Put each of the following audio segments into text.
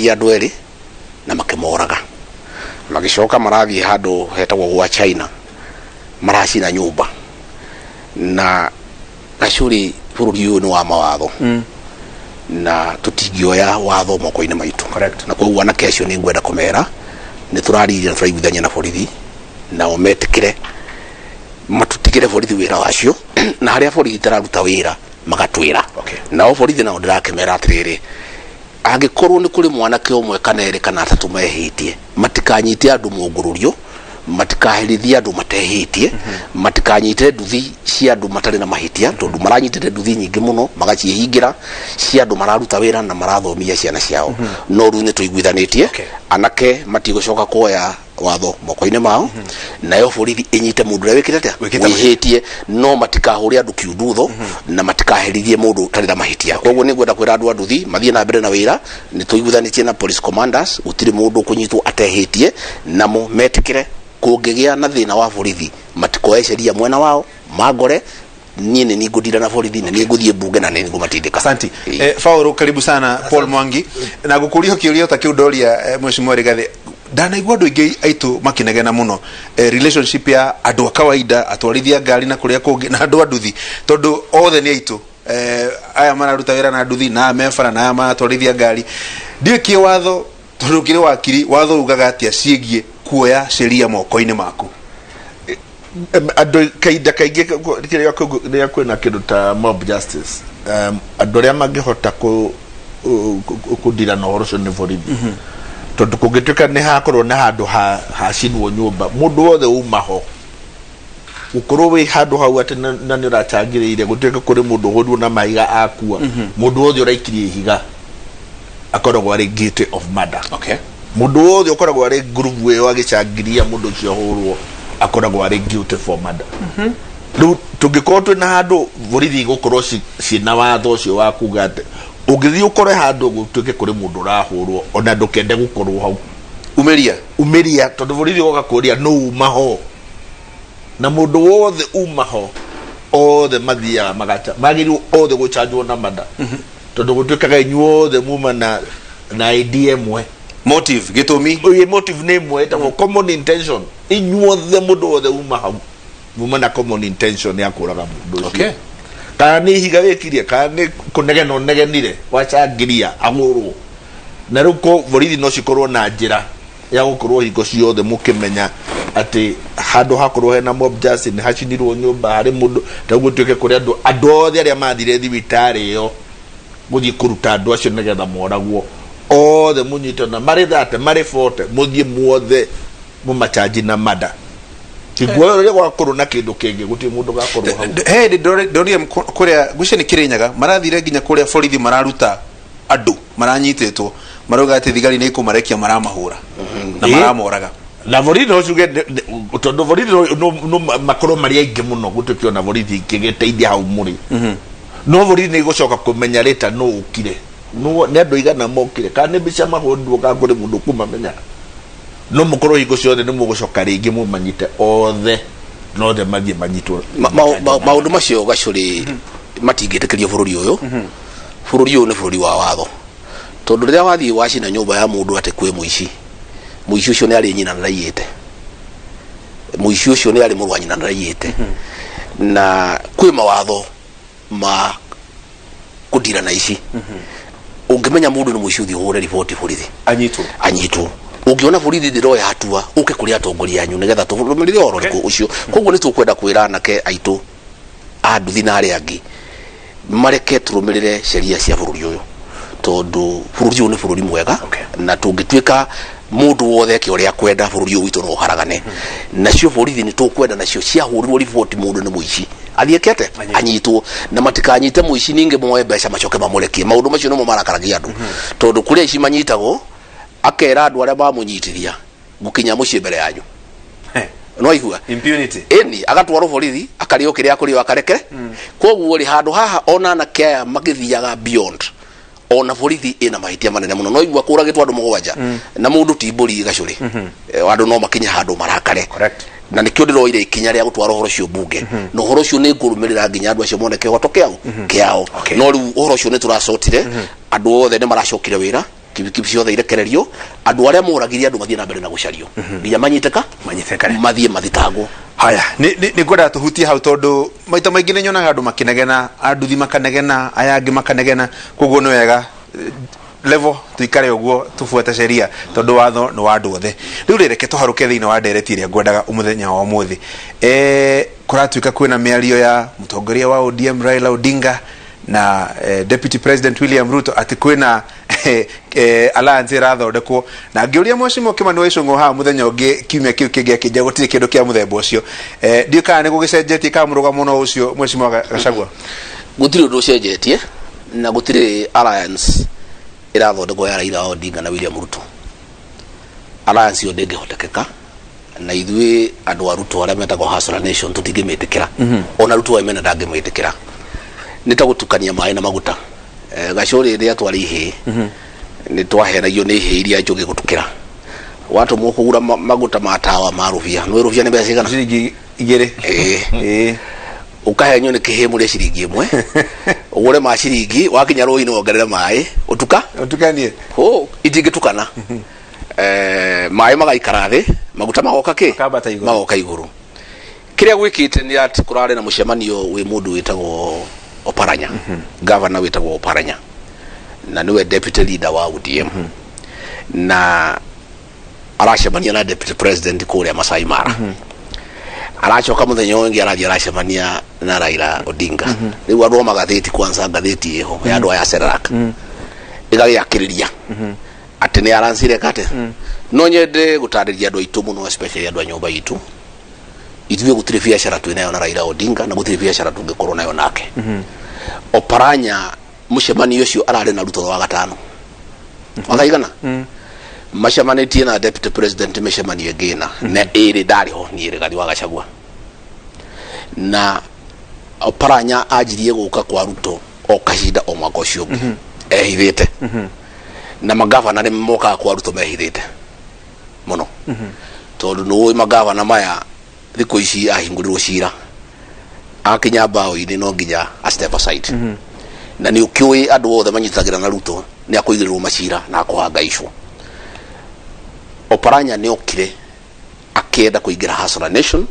Makĩguraria andũ erĩ na makĩmoraga. Magĩcoka marathiĩ handũ hetagwo gwa China, maracina nyũmba. Na Gacũrĩ, bũrũri ũyũ nĩ wa mawatho na tũtingĩoya watho moko-inĩ maitũ. Na koguo anake acio nĩ ngwenda kũmera nĩ tũrariria na tũraiguithania na borithi, nao metĩkĩre matutigĩre borithi wĩra wacio, na harĩa borithi itararuta wĩra magatwĩra. Nao borithi nao ndĩrakĩmera atĩrĩrĩ, angĩkorwo nĩ kũrĩ mwanake ũmwe kana erĩ kana atatũ mehĩtie, matikanyite andũ mũngũrũrio, matikaherithie andũ matehĩtie, matikanyite nduthi cia andũ matarĩ na mahĩtia, tondũ maranyitĩte nduthi nyingĩ mũno magaciĩhingĩra cia andũ mararuta wĩra na marathomia ciana ciao. No rĩu nĩ tũiguithanĩtie, anake matigũcoka kuoya watho moko-inĩ mao, nayo borithi ĩnyite mũndũ ũrĩa wĩkĩte atĩa? Wĩkĩte. Wĩhĩtie, no matikahũre andũ kiundutho na matikaherithie mũndũ ũtarĩ na mahĩtia. Koguo nĩ ngwenda kwĩra andũ a nduthi mathiĩ na mbere na wĩra. Nĩ tũiguithanĩtie na police commanders, gũtirĩ mũndũ ũkũnyitwo atehĩtie, namo metĩkĩre kũngĩgĩa na thĩna wa borithi matikoe sheria mwena wao mangore niĩ nĩ ningũndira na borithi, nĩ nĩngũthiĩ mbunge na nĩ nĩngũmatindĩka. Asante. Faulu, karibu sana. Paul Mwangi, na gukuria kiuria ta kiu ndoria, mheshimiwa Rigathi, ndanaigua andũ aingĩ aitũ makinegena mũno, relationship ya andũ a kawaida, atwarithia ngari na kũrĩa kũngĩ, na andũ a nduthi, tondũ othe nĩ aitũ, aya mararuta wĩra na nduthi, na aya me bara, na aya maratwarithia ngari. Ndiũĩ kĩwatho, tondũ kĩrĩ wakiri, watho ugaga atĩa ciĩgiĩ kuoya sheria moko-inĩ maku? Andũ kahinda kaingĩ rĩrĩa kwĩna kĩndũ ta mob justice, andũ arĩa mangĩhota kũndira na ũhoro ũcio nĩ borithi, tondũ kũngĩtuĩka nĩ hakorwo na handũ hacinwo nyũmba, mũndũ wothe uma ho gũkorwo wĩ handũ hau atĩ na nĩ ũracangĩrĩire gũtuĩke kũrĩ mũndũ ũhũrirwo na mahiga akua, mũndũ wothe ũraikirie ihiga akoragwo arĩ guilty of murder. Mũndũ wothe ũkoragwo arĩ group ĩyo agĩcangiria mũndũ ũcio ahũrwo akoragwo arĩ guilty for murder. Rĩu tũngĩkorwo twĩna handũ borithi igũkorwo ciĩna watho ũcio wa kuga atĩ ũngĩthiĩ ũkore handũ gũtuĩke kũrĩ mũndũ ũrahũrwo, ona ndũkende gũkorwo hau, umĩria. Umĩria, tondũ borithi goka kũria nũ uma ho, na mũndũ wothe uma ho, othe mathiaga magacha magĩrĩirwo othe gũchanjwo na mada, tondũ gũtuĩkaga inyuothe muma na idea ĩmwe. Motive, gĩtũmi. Ĩĩ, motive nĩ ĩmwe, ĩtagwo common intention. Inyuothe, mũndũ wothe uma hau muma na common intention ya kũraga mũndũ ũcio, kana nĩ ihiga wĩkirie, kana nĩ kũnegena ũnegenire wacangĩria ahũrwo. Na rĩu ko borithi no cikorwo na njĩra ya gũkorwo hingo ciothe mũkĩmenya atĩ handũ hakorwo hena mob justice, nĩ hacinirwo nyũmba, harĩ mũndũ ta ũguo, tuĩke kũrĩ andũ othe arĩa mathire thibitarĩ ĩyo gũthiĩ kũruta andũ acio nĩgetha moragwo, othe mũnyitwo na marĩ 30, marĩ 40, mũthiĩ muothe mũmachanji na mada kiguoyo. Rĩrĩa gwakorwo na kĩndũ kĩngĩ, gũtirĩ mũndũ gakorwo hau. He hĩndĩ ndonire kũrĩa ngwĩciria nĩ Kĩrĩnyaga, marathire nginya kũrĩa borithi mararuta andũ maranyitĩtwo, marauga atĩ thigari nĩ ikũmarekia, maramahũra na maramoraga. Na borithi no ciuge tondũ borithi no makorwo marĩ aingĩ mũno, gũtuĩke ona borithi ingĩgĩteithia hau mũrĩ, no borithi nĩ igũcoka kũmenya rĩta nũ ũkire, nĩ andũ aigana mokire, kana nĩ mbica mahũrirwo, kana kũrĩ mũndũ ũkũmamenya. No mũkorwo hingo ciothe nĩ mũgũcoka rĩngĩ mũmanyite othe, na othe mathiĩ manyitwo. Maũndũ macio, Gacũrĩ, matingĩtĩkĩrio bũrũri ũyũ. Bũrũri ũyũ nĩ bũrũri wa watho, tondũ rĩrĩa wathiĩ wacina nyũmba ya mũndũ atĩ kwĩ mũici, mũici ũcio nĩ arĩ nyina na ndaiyĩte, mũici ũcio nĩ arĩ mũrũ wa nyina na ndaiyĩte, na kwĩ mawatho ma kũndira na ici. Ũngĩmenya mũndũ nĩ mũici, ũthiĩ ũhũre riboti borithi, anyitwo. Anyitwo. Ũngĩona borithi ndĩroya hatua, ũke kũrĩ atongoria anyu nĩgetha tũrũmĩrĩre ũhoro ũrĩkũ ũcio. Koguo nĩ tũkwenda kwĩra anake aitũ a nduthi na arĩa angĩ mareke tũrũmĩrĩre sheria cia bũrũri ũyũ, tondũ bũrũri ũyũ nĩ bũrũri mwega, na tũngĩtuĩka mũndũ wothe eke ũrĩa akwenda, bũrũri ũyũ witũ no ũharagane. Nacio borithi nĩ tũkwenda nacio ciahũrirwo riboti mũndũ nĩ mũici, athiĩ kete anyitwo, na matikanyite mũici ningĩ moe mbeca macoke mamũrekie. Maũndũ macio nĩmo marakaragia andũ, tondũ kũrĩa aici manyitagwo, akera andũ arĩa mamũnyitithia, "Ngũkinya mũciĩ mbere yanyu." No igua. Impunity. Ĩni, agatwarwo borithi, akarĩo kĩrĩa akũrĩo, akareke. Koguo rĩ, handũ haha ona anake aya magĩthiaga beyond, ona borithi ĩna mahĩtia manene mũno. No igua kũragĩtwo andũ mũgwanja na mũndũ ti mbũri, Gacũrĩ. Andũ no makinye handũ marakare. Na nĩkĩo ndĩroire ikinya rĩa gũtwara ũhoro ũcio mbunge, na ũhoro ũcio nĩ ngũrũmĩrĩra nginya andũ acio mone kĩhoto kĩao. No rĩu ũhoro ũcio nĩ tũracotire, andũ othe nĩ maracokire wĩra. Kibikibi ciothe irekererio, andũ arĩa moragire andũ mathiĩ na mbere na gũcario nginya manyitĩka, Manyitĩkane. Mathiĩ mathitangwo. Haya, nĩ ngwendaga tũhutie hau tondũ maita maingĩ nĩ nyonaga andũ makĩnegena, anduthi makanegena, aya angĩ makanegena. Koguo nĩ wega level tuikare ũguo, tubuate sheria tondũ watho nĩ wa andũ othe. Rĩu rĩ, reke tũharũke thĩinĩ wa ndereti ĩrĩa ngwendaga mũthenya wa ũmũthĩ. Kũratuĩka kwĩna mĩario ya mũtongoria wa ODM Raila Odinga na Deputy President William Ruto atĩ kwĩna alliance ĩrathondekwo, na ngĩũria Mheshimiwa Kimani wa Ichung'wa haha mũthenya ũngĩ kiumia kĩu kĩngĩ, akĩnjĩra gũtirĩ kĩndũ kĩa mũthemba ũcio. Ndiũĩ kana nĩ gũgĩcenjetie kana mũrũgamo no ũcio, Mheshimiwa Gachagua. Gũtirĩ ũndũ ũcenjetie na gũtirĩ alliance ĩrathondekwo ya Raila Odinga na William Ruto. Alliance ĩyo ndĩngĩhotekeka, na ithuĩ andũ a Ruto arĩa metagwo Hustler Nation tũtingĩmĩtĩkĩra. Ona Ruto we mene ndangĩmĩtĩkĩra, nĩ ta gũtukania maĩ na maguta. Gacũrĩ, rĩrĩa twarĩ ihĩĩ nĩ twaheragio nĩ ihĩĩ iria njũgĩ gũtũkĩra. Watũmwo kũgũra maguta ma tawa ma rũbia, nĩ rũbia nĩ mbeca cigana? Ciringi 2. Ĩĩ. Ĩĩ. Ũkahenyo nĩ kĩhĩ mũrĩe ciringi 1, ũgũre ma ciringi, wakinya rũĩ-inĩ wongerere maĩ ũtuka. Ũtukanie. Hũ itingĩtukana. Maĩ magaikara thĩ, maguta magoka kĩ? Makambata igũrũ. Magoka igũrũ. Kĩrĩa gwĩkĩte nĩ atĩ kũrarĩ na mũcemanio wĩ mũndũ wĩtagwo Oparanya, governor wĩtagwo Oparanya, na nĩwe deputy leader wa ODM, na aracemania na deputy president kũrĩa Masai Mara. Aracoka mũthenya ũyũ ũngĩ arathiĩ aracemania na Raila Odinga. Rĩu andũ a magathĩti, kwanza ngathĩti ĩho ya andũ aya Serelak ĩgagĩakĩrĩria atĩ nĩ arancire kate. No nyende gũtarĩria andũ aitũ mũno, especially andũ a nyũmba itũ, ithuĩ gũtirĩ biacara twĩ nayo na Raila Odinga na gũtirĩ biacara tũngĩkorwo nayo nake. Oparanya mũcemanio ũcio ararĩ na Ruto wa gatano wakaigana macemanĩtie na deputy president mĩcemanio ĩngĩ ĩna na ĩrĩ ndarĩ ho niĩ Rigathi wa Gachagua. Na Oparanya anjirie gũka kwa Ruto o kahinda o mwaka ũcio ũngĩ ehithĩte, na magavana nĩ mokaga kwa Ruto mehithĩte mũno tondũ nĩ ũĩ magavana maya thikũ ici ahingũrĩrwo cira akinya mbaũ-inĩ no nginya a step aside. Na nĩ ũkĩũĩ andũ othe manyitagĩra na Ruto nĩ akũigĩrĩrwo macira na akũhangaicwo. Oparanya nĩ okire akĩenda kũingĩra Hustler Nation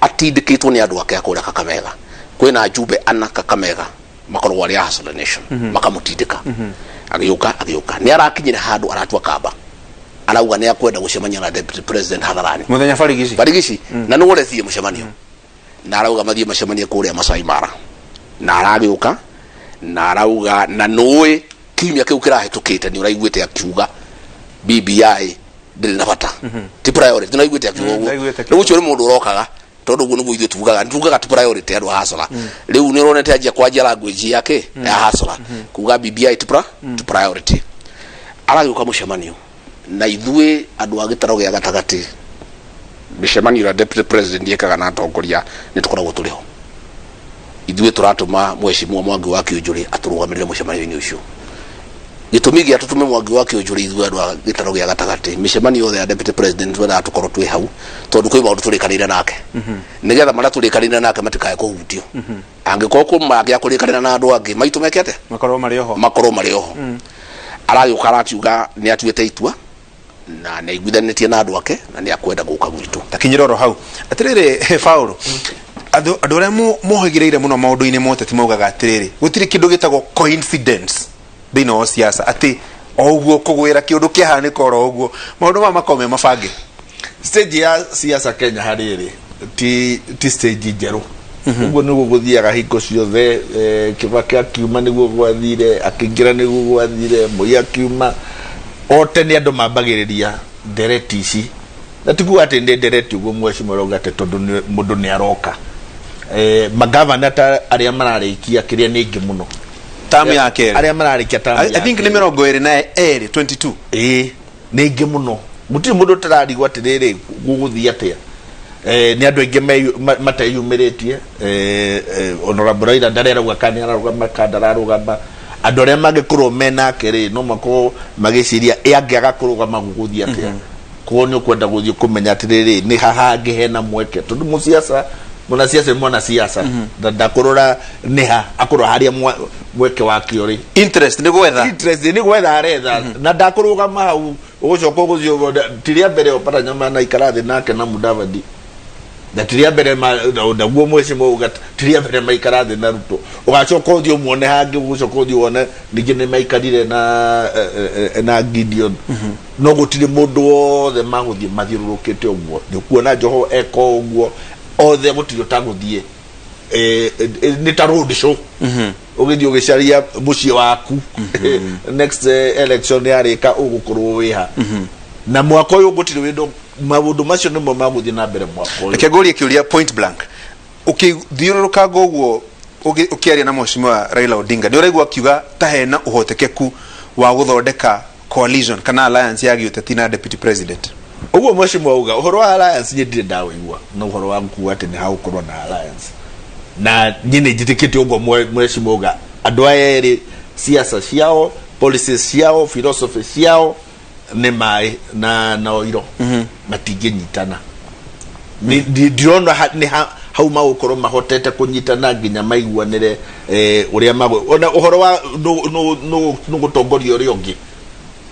atindĩkĩtwo nĩ andũ ake a kũrĩa Kakamega. Kwĩna njumbe ana Kakamega makoragwo arĩ a Hustler Nation, makamũtindĩka. Agĩũka, agĩũka, nĩ arakinyire handũ aratua kamba, arauga nĩ akwenda gũcemania na deputy president hadharani. Mũthenya barigici. Barigici, na nĩ woretie mũcemanio na arauga mathiĩ macemanie kũrĩa Masai Mara, na aragĩũka na arauga, na nũĩ kiumia kĩu kĩrahĩtũkĩte nĩ ũraiguĩte akiuga BBI ndĩrĩ na bata, ti priority. Nĩ ũraiguĩte akiuga ũguo? Ndaiguĩte. Rĩu ũcio nĩ mũndũ ũrokaga tondũ ũguo nĩguo ithuĩ tugaga, nĩ tugaga ti priority andũ a Hustler. Rĩu nĩ ũronete anjia kwanjia language yake ya Hustler kuga BBI ti priority. Aragĩũka mũcemanio na ithuĩ andũ a gĩtaro gĩa gatagatĩ, mĩcemanio ĩrĩa deputy president ekaga na atongoria nĩ tũkoragwo tũrĩ ho. Ithuĩ tũratũma Mheshimiwa Mwangi wa Kĩũnjũrĩ atũrũgamĩrĩre mũcemanio-inĩ ũcio. Gĩtũmi gĩa tũtũme Mwangi wa Kĩũnjũrĩ ithuĩ andũ a gĩtaro gĩa gatagatĩ mĩcemanio yothe ya deputy president, twendaga tũkorwo twĩ hau tondũ kwĩ maũndũ tũrĩkanĩire nake, nĩgetha marĩa tũrĩkanĩire nake matikae kũhutio. Angĩkorwo kwĩ mangĩa kũrĩkanĩra na andũ angĩ maitũ meke atĩa? Makorwo marĩ oho. Makorwo marĩ oho. Aragĩũka arakiuga nĩ atuĩte itua na nĩ aiguithanĩtie na andũ ake na nĩ akwenda gũka gwitũ. Takinyĩra oro hau atĩrĩrĩ, Paulo, andũ arĩa mohĩgĩrĩire mũno maũndũ-inĩ ma ũteti maugaga atĩrĩrĩ, gũtirĩ kĩndũ gĩtagwo coincidence thĩinĩ wa siasa, atĩ o ũguo kũgwĩra kĩũndũ kĩahanĩka oro ũguo, maũndũ maya makorwo me mabange. Stage ya siasa Kenya harĩrĩ ti stage njerũ, ũguo nĩguo gũthiaga hingo ciothe. Kibaki akiuma nĩguo gwathire, akĩingĩra nĩguo gwathire, Moi akiuma o tene andũ mambagĩrĩria ndereti ici, na ti kuga atĩ nĩ ndereti ũguo mheshimiwa arauga atĩ tondũ mũndũ nĩ aroka. Magavana ta arĩa mararĩkia kĩrĩa nĩ aingĩ mũno. Tamu ya kerĩ. Arĩa mararĩkia tamu I ya think nĩ kerĩ. 22, 22. Ĩĩ, nĩ aingĩ mũno, gũtirĩ mũndũ ũtararigwo atĩrĩrĩ, gũgũthiĩ atĩa? Nĩ andũ aingĩ mateyumĩrĩtie. Honorable Raila ndarĩ arauga kana nĩ ararũgama kana ndararũgama. Andũ arĩa mangĩkorwo menake rĩ, no makorwo magĩciria ĩ angĩaga kũrũgama gũgũthiĩ atĩa? Koguo nĩ ũkwenda gũthiĩ kũmenya atĩrĩrĩ, nĩ haha hangĩ hena mweke, tondũ mũciaca Mwanasiasa nĩ mwanasiasa na ndakũrora nĩha akũrora harĩa mweke wake ũrĩ. Interest nĩ gwetha. Interest nĩ gwetha aretha na ndakũrũgama hau ũgũcoka ũgũthiĩ ti rĩa mbere Oparanya manaikara thĩ nake na Mudavadi, na ti rĩa mbere naguo mheshimiwa uga ti rĩa mbere maikara thĩ na Ruto. Ũgacoka ũthiĩ ũmuone hangĩ, ũgũcoka ũthiĩ wone ningĩ nĩ maikarire na na Gideon. No gũtirĩ mũndũ wothe magũthiĩ mathiũrũrũkĩte ũguo. Nĩ ũkuona Joho eko ũguo, othe gũtirĩ ũtagũthiĩ. Nĩ ta road show, ũgĩthiĩ ũgĩcaria mũciĩ waku. Next election yarĩka ũgũkorwo wĩha na mwaka ũyũ gũtirĩ wĩndũ. Maũndũ macio nĩmo magũthiĩ na mbere mwaka ũyũ. Reke ngũrie kĩũria point blank. Ũkĩthiũrũrũkanga ũguo ũkĩaria na mheshimiwa Raila Odinga, nĩ ũraigua akiuga ta hena ũhotekeku wa gũthondeka coalition kana alliance ya gĩũteti na deputy president? Ũguo mheshimiwa uga ũhoro wa alliance, niĩ ndirĩ ndawĩigua na ũhoro wa kuga atĩ nĩ hagũkorwo na alliance, na niĩ nĩ njĩtĩkĩtie ũguo mheshimiwa uga andũ aya erĩ siasa ciao, policies ciao, philosophy ciao nĩ maĩ na oiro, matingĩnyitana. Ndirona nĩ hau magũkorwo mahotete kũnyitana nginya maiguanĩre ũrĩa magũ ona ũhoro wa nũ gũtongoria ũrĩa ũngĩ,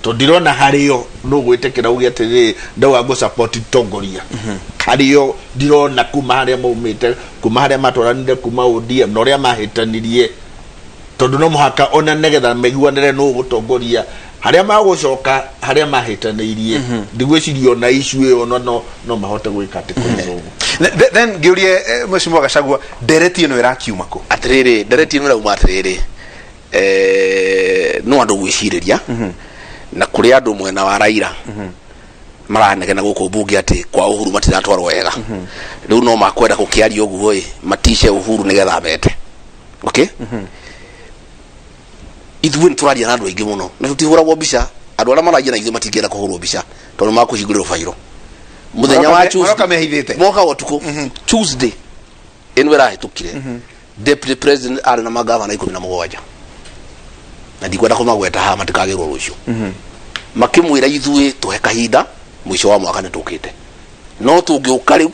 tondũ ndirona harĩo nũ gwĩtĩkĩra uge atĩrĩrĩ, ndauga ngũ support tongoria harĩo. Ndirona kuma harĩa maumĩte, kuma harĩa matwaranire, kuma ODM na ũrĩa mahĩtanirie, tondũ no mũhaka ona nĩgetha maiguanĩre nũ gũtongoria harĩa magũcoka harĩa mahĩtanĩirie. Ndigwĩciria ona issue ĩyo no mahote gwĩka atĩ kũresolve. Then ngĩũrie mheshimiwa Gachagua, ndereti ĩno ĩrakiuma kũ? Atiriri, ndereti ĩno ĩrauma atiriri, no andũ gwĩcirĩria na kũrĩ andũ mwena wa Raila maranegena gũkũ mbunge atĩ kwa Uhuru matiratwarwo wega. Rĩu no makwenda gũkĩaria ũguo ĩ matice Uhuru nĩgetha mete. Okay, ithuĩ nĩ tũraria na andũ aingĩ mũno na tũtihũragwo mbica. Andũ arĩa maragia na ithuĩ matingĩenda kũhũrwo mbica tondũ makũhingũrĩrwo bairo mũthenya wa Tuesday. Maroka mehithĩte. Moka ũtukũ Tuesday ĩno ĩrahĩtũkire, deputy president arĩ na magavana 17, na ndikwenda kũmagweta haha matikagĩrwo rũciũ, makĩmwĩra ithuĩ tũhe kahinda, mũico wa mwaka nĩ tũkĩte, no tũngĩũka rĩu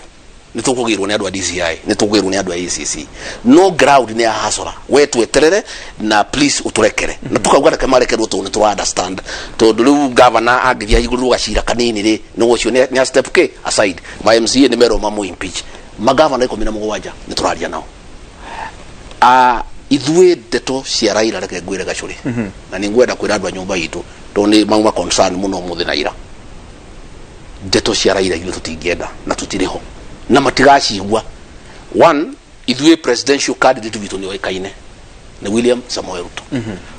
nĩ tũkũgĩrwo nĩ andũ a DCI, nĩ tũkũgĩrwo nĩ andũ a ACC, no ground nĩ ya hasora, we tweterere na please ũtũrekere. Na tukauga reke marekerwo tondũ nĩ tũra understand, tondũ rĩu governor angĩthiĩ ahingũrĩrwo gacira kanini rĩ, nĩ ũcio nĩ a step k aside. Ma MCA nĩ merwo mamũ impeach. Magavana 17 nĩ tũraria nao. Ithuĩ ndeto cia Raila, reke ngwĩre gacũrĩ, na nĩ ngwenda kwĩra andũ a nyũmba itũ tondũ nĩ mauma concern mũno ũmũthĩ na ira. Ndeto cia Raila ithuĩ tũtingĩenda na tũtirĩ ho na matigacigua. One, ithuĩ presidential candidate witũ nĩ oĩkaine, nĩ William Samoei Ruto.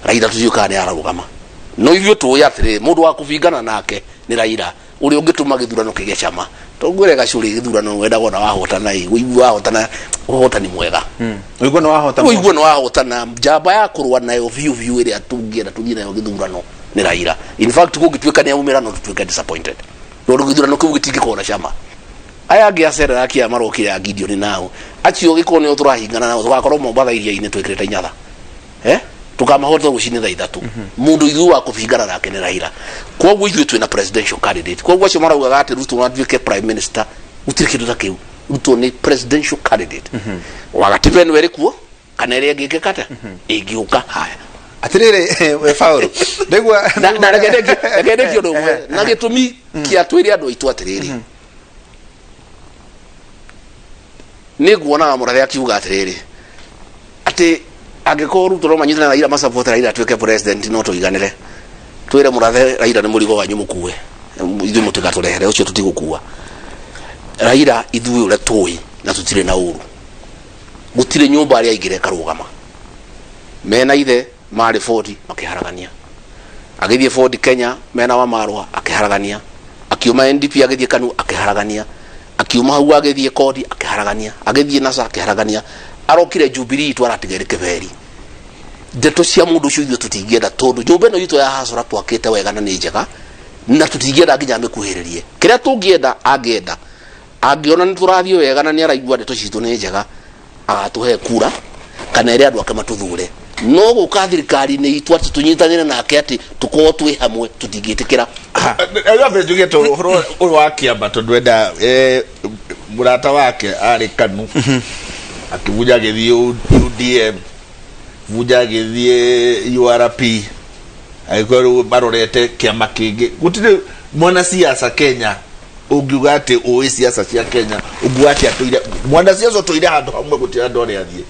Raila tũtiũĩ kana nĩ ararũgama, no ithuĩ tũĩ atĩrĩrĩ, mũndũ wa kũbingana nake nĩ Raila, ũrĩa ũngĩtũma gĩthurano kĩgĩe cama. Tongwĩre gacũrĩ, gĩthurano wendagwo na wahotana ĩ ũigue wahotana ũhotani mwega. Ũigue nĩ wahota. Ũigue nĩ wahotana. Njamba ya kũrũa nayo biũ biũ ĩrĩa tũngĩenda tũthiĩ nayo gĩthurano nĩ Raila. In fact, kũngĩtuĩka nĩ aumĩra, no tũtuĩke disappointed tondũ gĩthurano kĩu gĩtingĩkorwo na cama. Aya angĩ acerera akia marokire a Gideon nao acio gĩkorwo nĩo tũrahingana nao, tũgakorwo Mombatha iria-inĩ twĩkĩrĩte inyatha, tukamahota rũcinĩ thaa 3. Mũndũ ithuĩ wa kũbingana nake nĩ Raila. Koguo ithuĩ twĩna presidential candidate. Koguo acio maraugaga atĩ Ruto no atuĩke prime minister, gũtirĩ kĩndũ ta kĩu. Ruto nĩ presidential candidate wa gatiba ĩno ĩrĩ kuo kana ĩrĩa ĩngĩkĩka atĩa ĩngĩũka. Haya. Atirĩrĩ, we Paul, ndaigua Na reke ndĩkie ũndũ ũmwe na gĩtũmi kĩa twĩre andũ aitũ atĩrĩrĩ, nĩ nguonaga mũrathe akiuga atĩrĩrĩ atĩ angĩkorwo Ruto no manyitane na Raila masupport Raila atuĩke president, no tũiganĩre. Twĩre mũrathe Raila nĩ mũrigo wanyu mũkue, ithuĩ mũtigatũrehere ũcio, tũtigũkua Raila. Ithuĩ ũrĩa tũĩ na tũtirĩ na ũru, gũtirĩ nyũmba arĩa aingĩra ĩkarũgama. Mena ithe marĩ Ford makĩharagania, agĩthiĩ Ford Kenya mena wa Marwa akĩharagania, akiuma NDP agĩthiĩ KANU akĩharagania, akiuma hau agĩthiĩ Kodi akĩharagania, agĩthiĩ NASA akĩharagania, arokire Jubilee itũ aratiga ĩrĩ kĩberi. Ndeto cia mũndũ ũcio ithuĩ tũtingĩenda, tondũ nyũmba ĩno itũ ya hasora twakĩte wega na nĩ njega na tũtingĩenda nginya amĩkuhĩrĩrie. Kĩrĩa tũngĩenda, angĩenda, angĩona nĩ tũrathiĩ wega na nĩ araigua ndeto citũ nĩ njega, agatũhe kura kana ĩrĩa andũ ake matũthure. No gũka thirikari-inĩ itũ atĩ tũnyitanĩre nake atĩ tũkorwo twĩ hamwe, tũtingĩtĩkĩra. Ambe njuge to ũhoro ũyũ wa kĩamba, tondũ enda Mũrata wake arĩ KANU, akĩbunja agĩthiĩ UDM, bunja agĩthiĩ URP, agĩkorwo rĩu marorete kĩama kĩngĩ. Gũtirĩ mwanasiasa Kenya ũngiuga atĩ ũĩ siasa cia Kenya, ũngiuga atĩ atũire mwanasiasa ũtũire handũ hamwe, gũtirĩ andũ arĩa athiĩ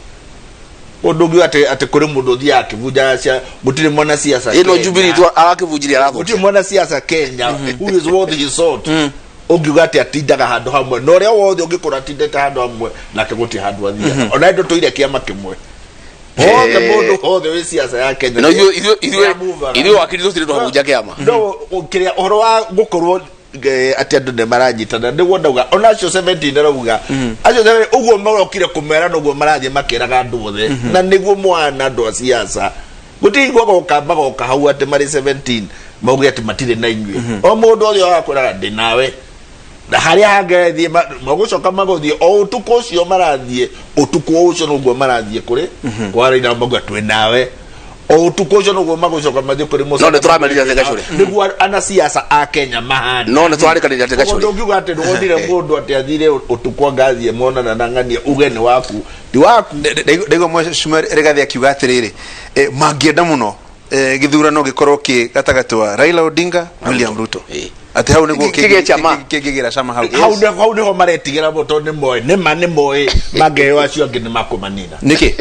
ũndũ ũngiuga atĩ kũrĩ mũndũ ũthiaga akĩbunjaga cia. Gũtirĩ mwanasiasa Ĩno Kenya. Jubilee tu arakĩbunjirie, Gũtirĩ arathũkia. mwanasiasa Kenya who is worth his salt ũngiuga atĩ atindaga handũ hamwe, na ũrĩa wothe ũngĩkorwo atindĩte handũ hamwe nake gũtirĩ handũ athiaga. Ona ndũ tũire kĩama kĩmwe hothe, mũndũ hothe wĩ siasa ya Kenya No ithuĩ nĩamuvaga. Ithuĩ wakiri tũtirĩ twabunja kĩama. No kĩrĩa ũhoro wa gũkorwo atĩ andũ nĩ maranyitana, nĩguo ndauga ona acio 17 ndĩrauga acio 17 ũguo marokire kũmera, noguo marathiĩ makĩraga andũ othe, na nĩguo mwana andũ a siasa gũtirĩ hingo goka magoka hau atĩ marĩ 17 mauge atĩ matirĩ na inyuĩ. O mũndũ othe agakwĩraga ndĩ nawe, na harĩa hangĩthiĩ magũcoka magũthiĩ o ũtukũ ũcio, marathiĩ ũtukũ o ũcio noguo marathiĩ kũrĩ kwa Raila, mauga twĩ nawe. O ũtukũ ũcio noguo magũcoka mathiĩ kũrĩ No nĩ tũramerire atĩ Gacũrĩ. Nĩguo anasiasa a Kenya mahana. No nĩ twarĩkanĩire atĩ Koguo Gacũrĩ. ndũngiuga atĩ ndũgonire mũndũ atĩ athire ũtukũ angathiĩ monana na ng'ania uge nĩ waku, ti waku. Ndaigua mheshimiwa Rigathi akiuga atiriri, mangĩenda mũno gĩthurano gĩkorwo kĩ gatagatĩ wa Raila Odinga, William Ruto, atĩ hau nĩguo Kĩgĩe chama. Kĩngĩgĩra cama hau. Hau nĩho maretigĩra mũno, tondũ nĩ moĩ nĩ ma nĩ moĩ mangĩheo acio angĩ nĩ makũmanina. Nĩkĩ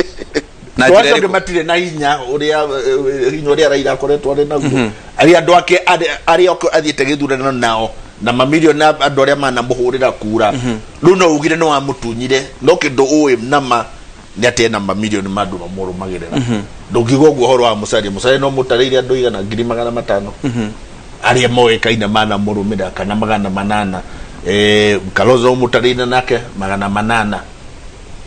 na Tondũ njĩra acio angĩ ĩrĩkũ? Matirĩ na hinya ũrĩa hinya ũrĩa Raila akoretwo arĩ naguo, arĩa andũ ake arĩa athiĩte gĩthurano nao na mamirioni ya andũ arĩa manamũhũrĩra kura. Rĩu no ugire nĩ wamũtunyire, no kĩndũ ũĩ nama nĩ atĩ ena mamirioni ma andũ mamũrũmagĩrĩra. Ndũngiuga ũguo ũhoro wa Musalia. Musalia no mũtarĩire andũ igana 500,000 arĩa moĩkaine manamũrũmĩrĩra kana 800. Kalonzo mũtarĩire nake 800.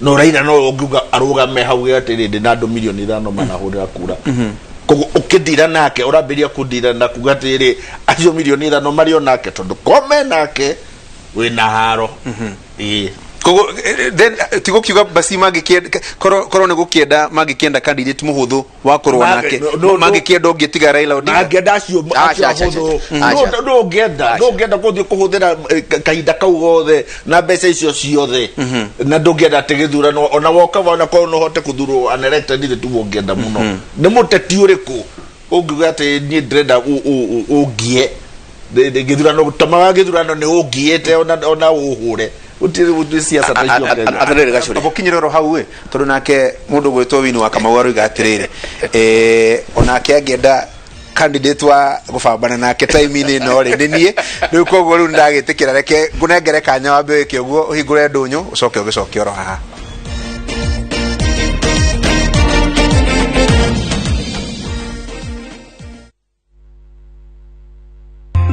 No Raila no ũngiuga arũgame hau atĩrĩ, ndĩ na andũ 5 milioni manahũrĩra kura. Koguo ũkĩndira nake, ũrambĩrĩria kũndira na kuga atĩrĩ, acio 5 milioni marĩ o nake, tondũ kome nake wĩna haro, ĩĩ. Koguo then tigũkiuga basi mangĩkĩenda, korwo nĩ gũkĩenda mangĩkĩenda candidate mũhũthũ wa kũrũa nake, No, no. mangĩkĩenda ũngĩ tiga Raila Odinga? Mangĩenda acio acio Aca, aca, ahũthũ. aca. No ũngĩenda, no ũngĩenda gũthiĩ kũhũthĩra kahinda kau gothe na mbeca icio ciothe, na ndũngĩenda atĩ gĩthurano ona woka wona korwo no ũhote kũthurwo unelected ithe tuguo ũngĩenda mũno. Nĩ mũteti ũrĩkũ ũngiuga atĩ niĩ ndĩrenda ũngie gĩthurano, tama wa gĩthurano nĩ ũngiĩte ona ũhũre? Gũtirĩ siasa ta icio Kenya. Atĩrĩrĩ Gacũrĩ. Gũkinyĩra oro hau ĩ, tondũ nake mũndũ gwĩtwo Wini wa Kamau aroiga atĩrĩrĩ, onake angĩenda candidate wa gũbambana nake time-inĩ ĩno rĩ, nĩ niĩ rĩu. Koguo rĩu nĩndagĩtĩkĩra, reke ngũnengere kanya wambe wĩke ũguo, ũhingũre ndũnyũ, ũcoke ũgĩcoke oro haha.